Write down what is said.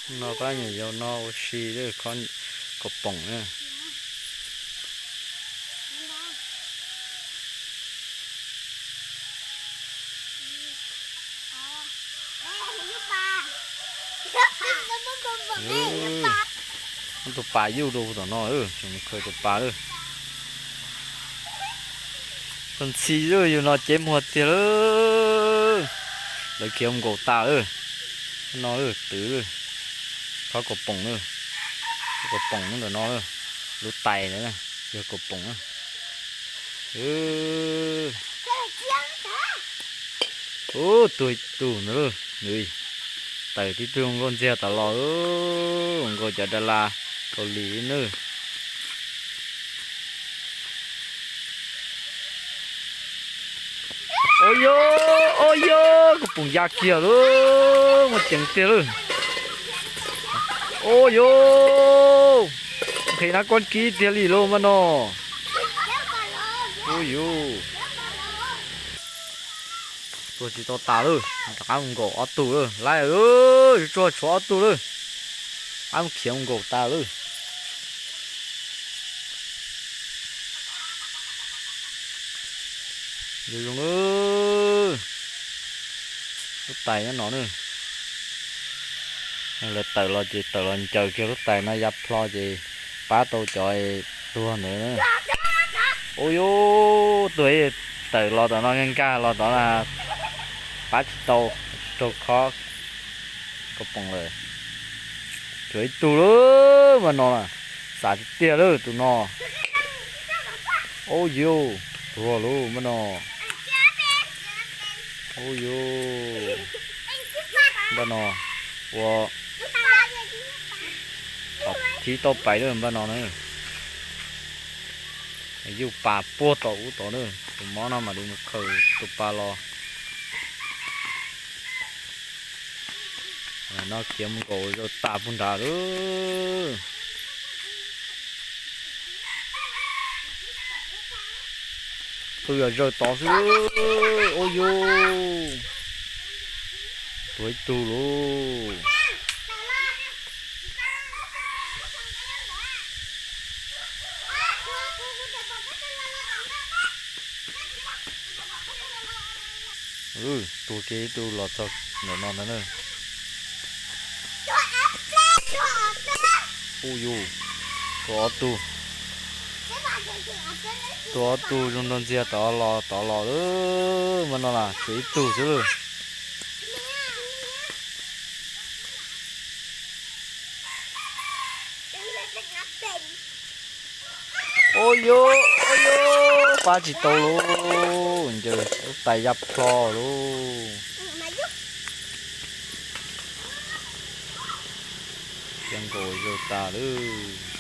No pab nyuam yaus no ua si lawm, khob kaus poom na. Muab tus pas yuj rau tom no, tseem mus khaws tus pas lawm. Txog ntxhi lawm, yus no cev muag tiag lawm. Lawv khiav mus nkaum tas lawm. No lawm twv lawm. Khob kaus poom lawm. Khob kaus poom ntawm no lawm. Lub tais ntawd yog kaus poom na. Ub, tuag ib tug ntawd lawm. Nws tawm tib tug nkauj ntxiag tom los, nkauj cov da la Kaus Lim nawb. Ua yog, ua yog, kaus poom ya kiag lawm, muaj ceev tiag lawm. Ua yog, nqhis nab kob kib tiag li lauj mas no. Ua yog, tuag tsis tau tas lawm, rov qab mus nkaum ob tug lawm, lawv tsuag tshuav ob tug lawm, rov qab mus khiav mus nkaum tas lawm. Zoo, lub tais nyob no na. Lawv tawm los ces tawm los ncaws kiag lub tais no ya plho ces pab tau cov tuag ntawd. Ua yog, tuag, tawm los tom no nkag nkag los tom no, pab tsis tau, tsis raug khob kaus poom lawm. Tshuav ib tug lawm mas no, xav tiag tiag lawm tus no. Ua yog, tuag lawm mas no. Ua yog, npaj no ua thib tauj pais lawm npaj no na. Yuj pas puag tom ub tod na, tus mob no mam li mus khaws tus pas los. No khiav mus nkaum zaws tas puag nrad lawm. Pw zaws tod xwb. Ua yog, tuag ib tug lauj. Tuag kiag ib tug los txog ntawm no ntag na. Ua yog, tuag ob tug. Tuag ob tug zoo nraug ntxiag tod los tod los lawm mas no na, tshuav ib tug xwb lawm. Ua yog, ua yog, pab tsis tau lauj, ncaws lub tais ya plho lauj. Khiav nkaum zaws tas lawm.